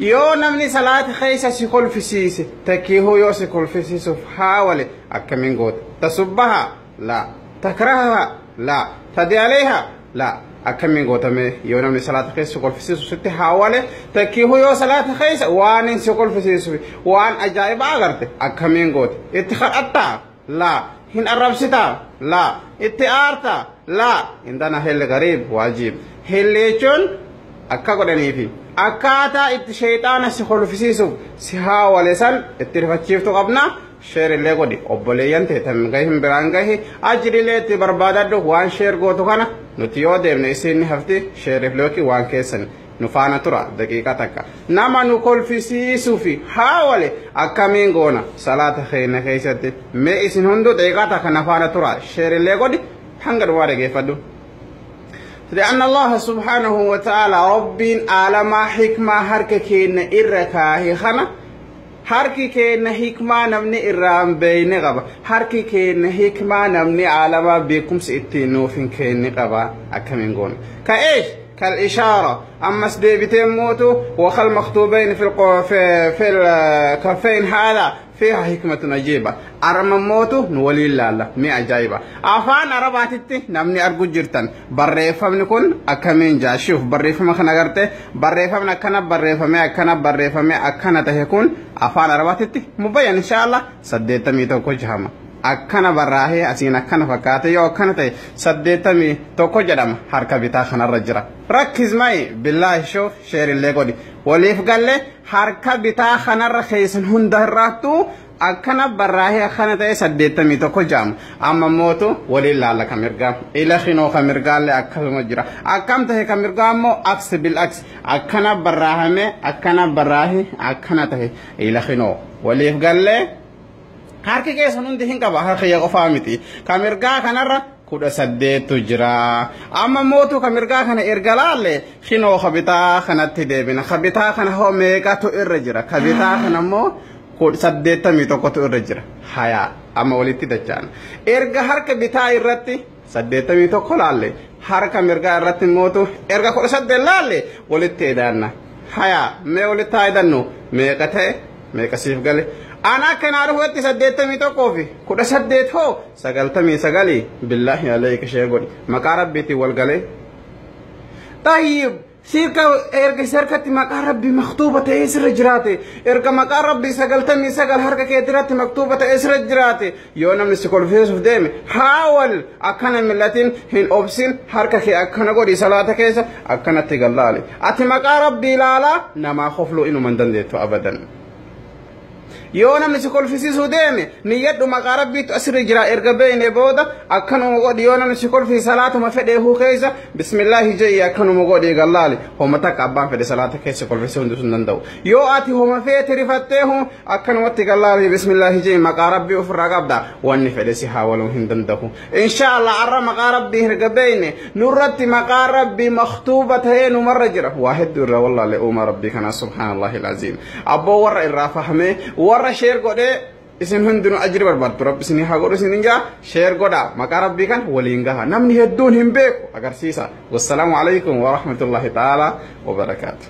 Yoo namni salaata keessa si kolfisiise takkiihuu yoo si kolfisiisuuf haawale akkamiin goota? Tasubbaha? Laa. Takrahaha? Laa. Tadi aleeha? Laa. Akkamiin gootame yoo namni salaata keessa si kolfisiisu sitti haawale takkiihuu yoo salaata keessa waan hin si kolfisiisu waan ajaa'ibaa agarte akkamiin goote? Itti kadhattaa? Laa. Hin arrabsitaa? Laa. Itti aartaa? Laa. Indana hilli gariib waajib. Hilli jechuun akka godhaniifi akkaataa itti sheexaana si kolfisiisuuf si haawale san itti rifachiiftu qabna. Share illee godhi obboleeyyan ta'e tan gahi biraan gahi ajriilee itti barbaadadhu waan share gootu kana nuti yoo deemne isiin ni hafti sheeriif yookiin waan keessan nu faana tura daqiiqaa takka nama nu kolfisiisuufi haawale akkamiin goona salaata keenya keessatti mee isin hunduu daqiiqaa takka na faana tura share illee godhi hanga dhumaa dhageeffadhu. لأن الله سبحانه وتعالى رب عالم حكمة هرك كين إركاه خنا harki keenya hikmaa namni irraa hin beeyne qaba. Harki keenya hikmaa namni caalamaa beekumsa ittiin nuuf hin kenne qaba. Akkamiin goone? Ka'eesh كالإشارة أمس ديبتين موتوا وخل مخطوبين في الكفين هذا فيها حكمة عجيبة. أرم موتوا نولي الله مي عجيبة. أفان أربعتي نمني أرجو جرتن بريفة نكون أكمين جا شوف بريفة ما خنا قرته بريفة من أكنا بريفة ما أكنا بريفة ما أكنا تهكون أفان أربعتي مبين إن شاء الله سديت ميتو كجهما. Akkana barraahee asiin akkana fakkaate yoo akkana ta'e 81 jedhama harka bitaa kanarra jira. Rakkis ma'i billaahi shoof sheerillee godhi. Waliif galle harka bitaa kanarra keessan hunda irraattuu akkana barraahee akkana ta'e 81 jedhama. Amma mootu waliin laalla kan mirgaa. Ila xinoo kan mirgaallee akkasuma jira. Akkam ta'e kan mirgaa immoo aksi bil aksi akkana barraahame akkana barraahee akkana ta'e ila xinoo waliif gallee. Harki keessan hundi hin qaba harka yaa qofaa miti. Kan mirgaa kanarra 18 jira. Amma mootu kan mirgaa kana erga laalle xinoo kabitaa kanatti deebina. Kabitaa kana hoo meeqatu irra jira? Kabitaa kana immoo 81 irra jira. Hayaa amma walitti dacha'an. Erga harka bitaa irratti 81 laalle harka mirgaa irratti mootu erga 18 laalle walitti edaanna. Hayaa mee walitti haa edannu meeqa ta'e meeqa siif gale? أنا كان أعرف وقت سديت ميتو كوفي كده سديت هو سجلت مي سجلي بالله عليك شيء قولي مكارب بيتي والجلي طيب سيركا إرجع سيركتي مكارب بمخطوبة إسر جراتي إرجع مكارب بسجلت مي سجل هركة كتيرة مكتوبة إسر جراتي يوم من سكول فيس في دمي حاول أكن ملتين هن أوبسين هركة كي أكن قولي صلاة كيسة أكن تجلالي أتي مكارب بلالا نما خوف له إنه من دندته أبدا. Yoo namni si kolfisiisuu deeme niyyadhu maqaa rabbiitu asirra jira erga beeyne booda akkanuma godhi yoo namni si kolfisiise salaatuma fedheehuu keessa bismillaahi je'i akkanuma godhi gallaali homa takka abbaan fedhe salaata keessa kolfisuu hundisuu hin danda'u. Yoo ati homa feete rifatteehu akkanumatti gallaali bismillaahi je'i maqaa rabbii ofirraa qabda wanni fedhe si haawaluu hin danda'u. Insha Allah arra maqaa rabbii erga beeyne nurratti maqaa rabbii maktuuba ta'ee numarra jira waa hedduu irraa wallaalee uumaa rabbii kanaa subhaanallahi alazim. Abboo warra irraa fahmee warra share godhee isin hundinuu ajri barbaaddu rabbi isinii haa godhu isin jaa share godhaa maqaa rabbii kan waliin gaha namni hedduun hin beeku agarsiisa. Wassalaamu alaikum wa rahmatullahi ta'ala wa barakaatu.